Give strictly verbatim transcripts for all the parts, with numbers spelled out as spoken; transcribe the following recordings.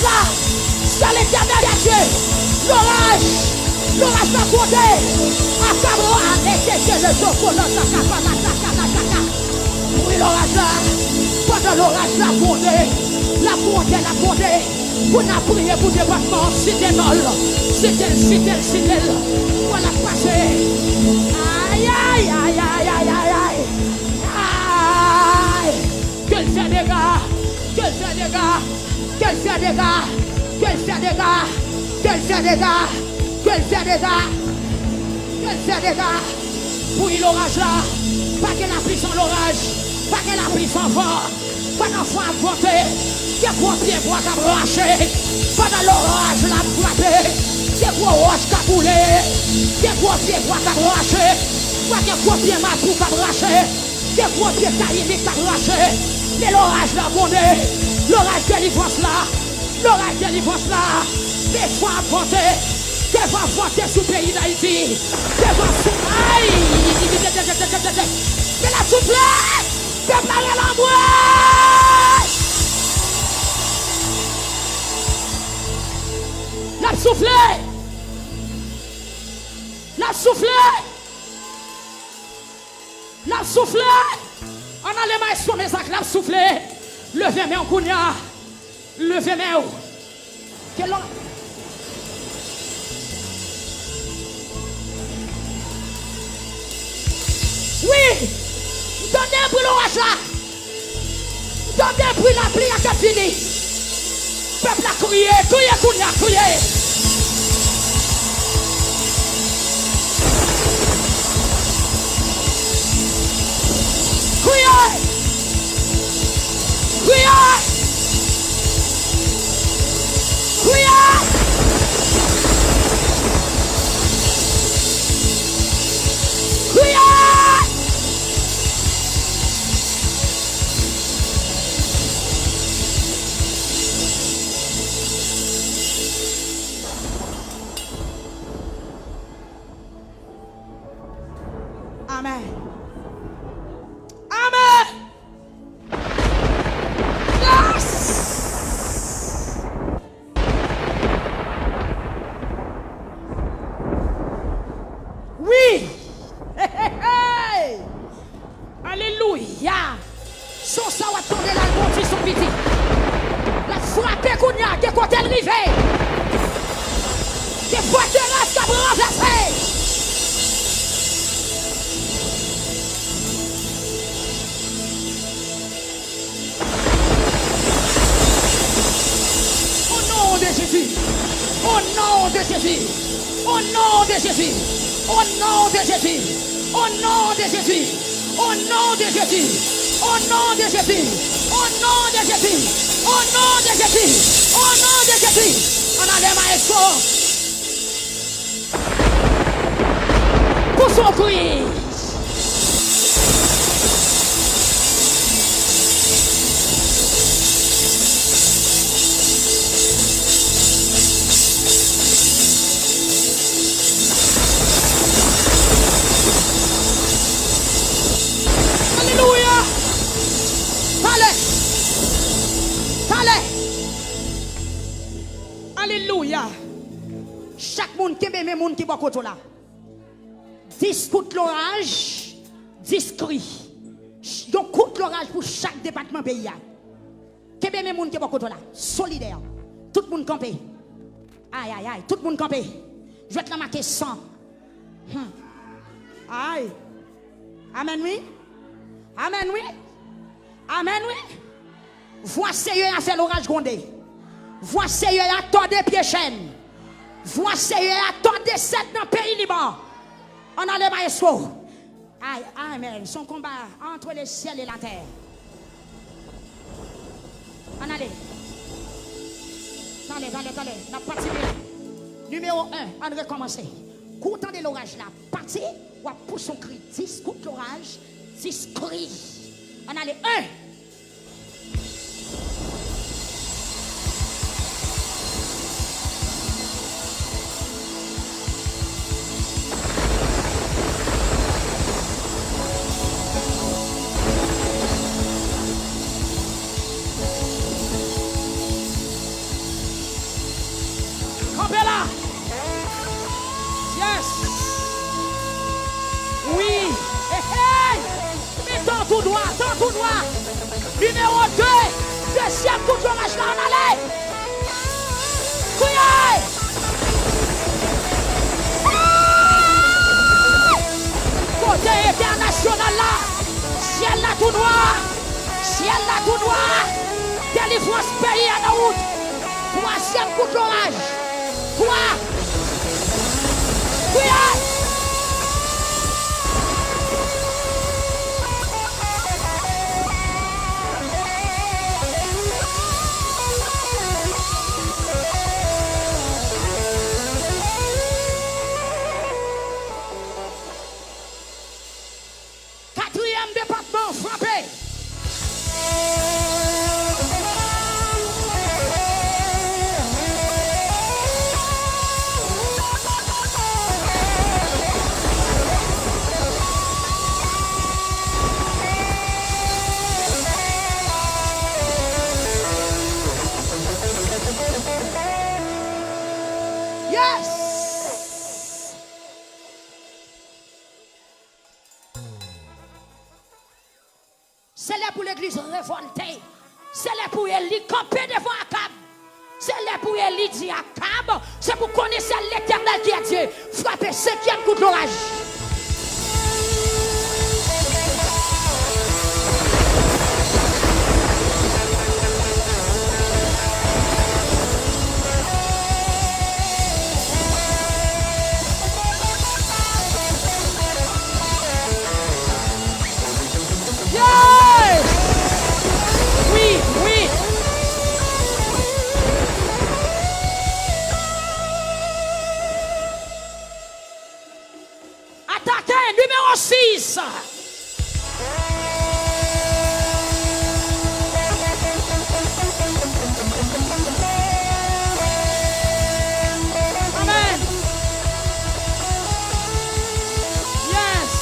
La, c'est l'Éternel Dieu. Loraj, loraj la gronde. Akabra, alekeke, le soko, la, zaka, pa, la, zaka, la, zaka. Wi, loraj la. Pandan loraj la gronde, la gronde, la gronde. Pou n ap priye pou depatman, site non l, site l, site l, site l. Wè l ap pase. Ay, ay, ay. Ay! Ke l fè dega! Ke l fè dega! Ke l fè dega! Ke l fè dega! Ke l fè dega! Ke l fè dega! Ke l fè dega! Bouyi loraj la! Pa gen lapli san loraj! Pa gen lapli san van! Pandan van ap vante, gen gwo pyebwa k ap rache. Pandan loraj la ap frape, gen gwo wòch k ap boule. Gen gwo pyebwa k ap rache. Wè gen gwo pye matou k ap rache. Gen gwo pye kayimik k ap rache. Men loraj la gronde. Loraj delivrans la. Loraj delivrans la. Men van ap vante. Ke van ap vante sou peyi Dayiti. Ke van ap sou-, ay! Men l ap soufle! Pèp la rele anmwe! L ap soufle! L ap soufle! L ap soufle! Ann ale maestro Mezak, l ap soufle! Leve men w kounye a! Leve men w! Ke lò-, wi! M tande bri loraj la! M tande bri lapli a k ap vini! Pèp la kriye, kriye kounye a, kriye! Kriye! Kriye! Kriye! Kriye! Amèn. Amèn. Yes! Wi! Hey, hey, hey! Alelouya! Son sa w ap tande la, l bondye son piti. L ap frape kounye a, gen kote l rive. Gen fòterès k ap ranvèse. Au nom de Jésus. Au nom de Jésus. Au nom de Jésus. Au nom de Jésus. Au nom de Jésus. Au nom de Jésus. Au nom de Jésus. Au nom de Jésus. Au nom de Jésus. Au nom de Jésus. Ann ale maestro. Pouse yon kri. Alelouya! Pale! Pale! Alelouya! Chak moun kenbe men moun ki bò kote w la. Dis kout loraj, dis kri. Ch-, yon kout loraj pou chak depatman peyi a. Kenbe men moun ki bò kote w la. Solidè. Tout moun kanpe. Ay, ay, ay. Tout moun kanpe. Jwèt lan make san. Hmm. Ay. Amèn, wi. Amèn, wi. Amèn, wi. Vwa Seyè a fè loraj gwonde. Vwa Seyè a tòde pye chèn. Vwa Seyè a tòde sèd nan peyi Liban. Ann ale, maestro. Ay, amèn. Se yon konba entre le ciel et la terre. Ann ale. Talè, talè, talè. N ap pati byen. Nimewo en, ann rekòmanse. Kou w tande loraj la pati, w ap pouse yon kri. Dis kout loraj, dis kri. Ann ale. En. Wi. Hey, hey. Men tan tou dwa, tan tou dwa. Nimewo de, dezyèm kout loraj la, ann ale. Kriye! Kote entènasyonal la, syèl la tou nwa, syèl la tou nwa. Delivrans peyi a nan wout. Twazyèm kout loraj. Twa. Kriye! Katriyèm depatman frape. Yes! Se lè pou legliz revòlte. Se lè pou Eli kanpe devan Akab. Se lè pou Eli di Akab, se pou konnen sèl Letènèl ki a Dye. Frape senkyèm kout loraj. Yeah! Wi, wi. Atake nimewo sis. Amèn. Yes.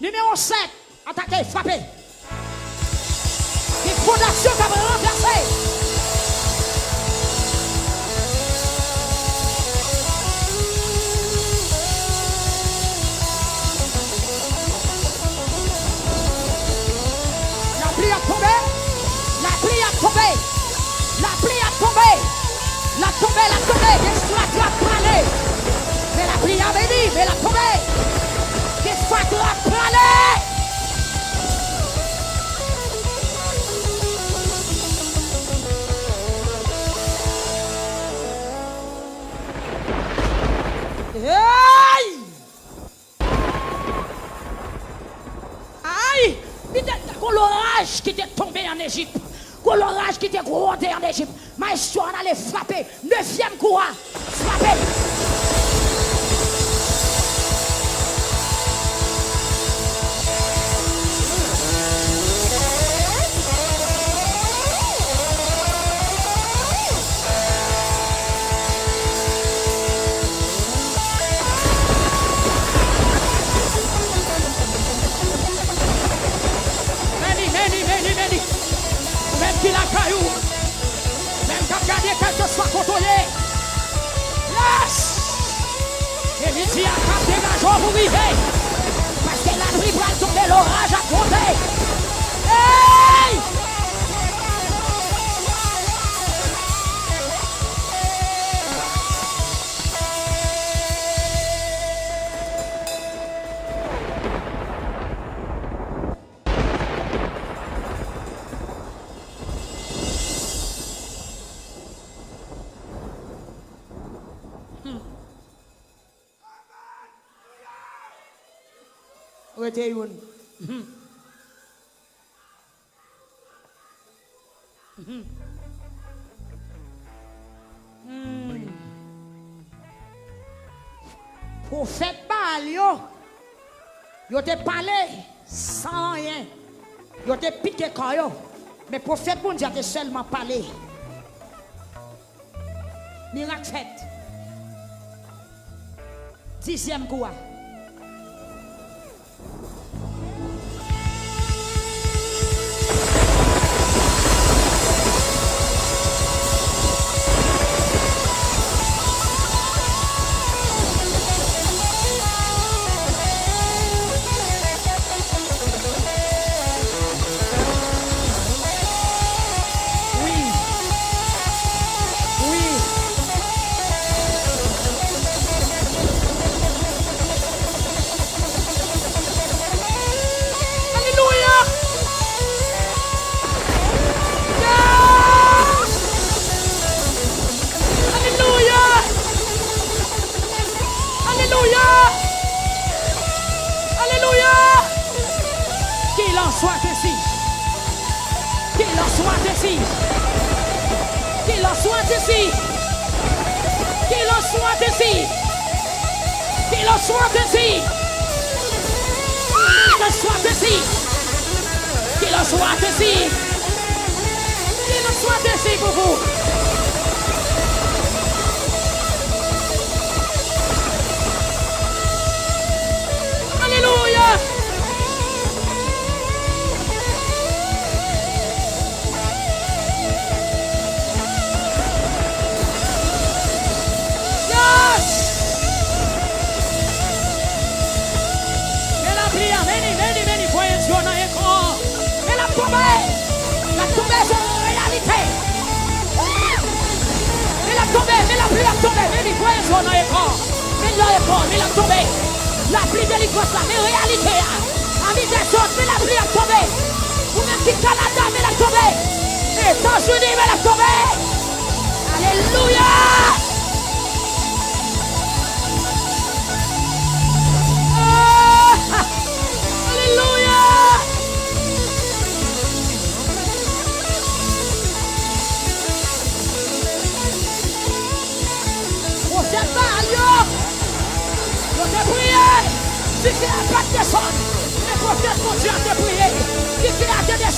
Nimewo sèt, atake, frape. Gen fondasyon k ap ranplase. Lapli ap tonbe. Lapli ap tonbe. Lapli ap tonbe. L ap tonbe, l ap tonbe. Gen fatra k prale. Men lapli a beni, men l ap tonbe. Gen fatra k prale. Hey! Ay! Li te, gon loraj ki te tonbe ann Ejip. Gon loraj ki te gwonde ann Ejip. Maestro, ann ale frape. Nevyèm kou a. Frape. Men li, men li, men li, men li. Ou menm ki lakay ou, ou menm k ap gade kèlkeswa kote w ye. Yes! Eli di Akab degaje w pou rive. Paske lapli pral tonbe, loraj ap tonbe. Hey! Rete youn. Hmm. Pwofèt Baal yo, yo te pale san anyen. Yo te pike kò yo. Men pwofèt Bondye a te sèlman pale. Mirak fèt. Dizyèm kou a. Soit ainsi. Qu'il en soit ainsi. Qu'il en soit ainsi. Qu'il en soit ainsi. Qu'il en soit ainsi. Qu'il en soit ainsi. Qu'il en soit ainsi. Qu'il en soit ainsi pour vous. Alelouya! Yes! Men lapli a, men li, men li, men li, voye dlo nan ekò. Men l ap tonbe. L ap tonbe, se yon reyalite. Men l ap tonbe, men lapli ap tonbe, men li voye dlo nan ekò. Men l nan ekò, men l ap tonbe. Lapli delivrans la, men reyalite a. Ami dèzòd, men lapli ap tonbe. Ou menm ki Kanada, men l ap tonbe. Etazini, men l ap tonbe. Alelouya! Ah! Alelouya! Pwofèt Baal yo, yo te priye. Dife a pa t desann. Men pwofèt Bondye a te priye. Dife a te desann.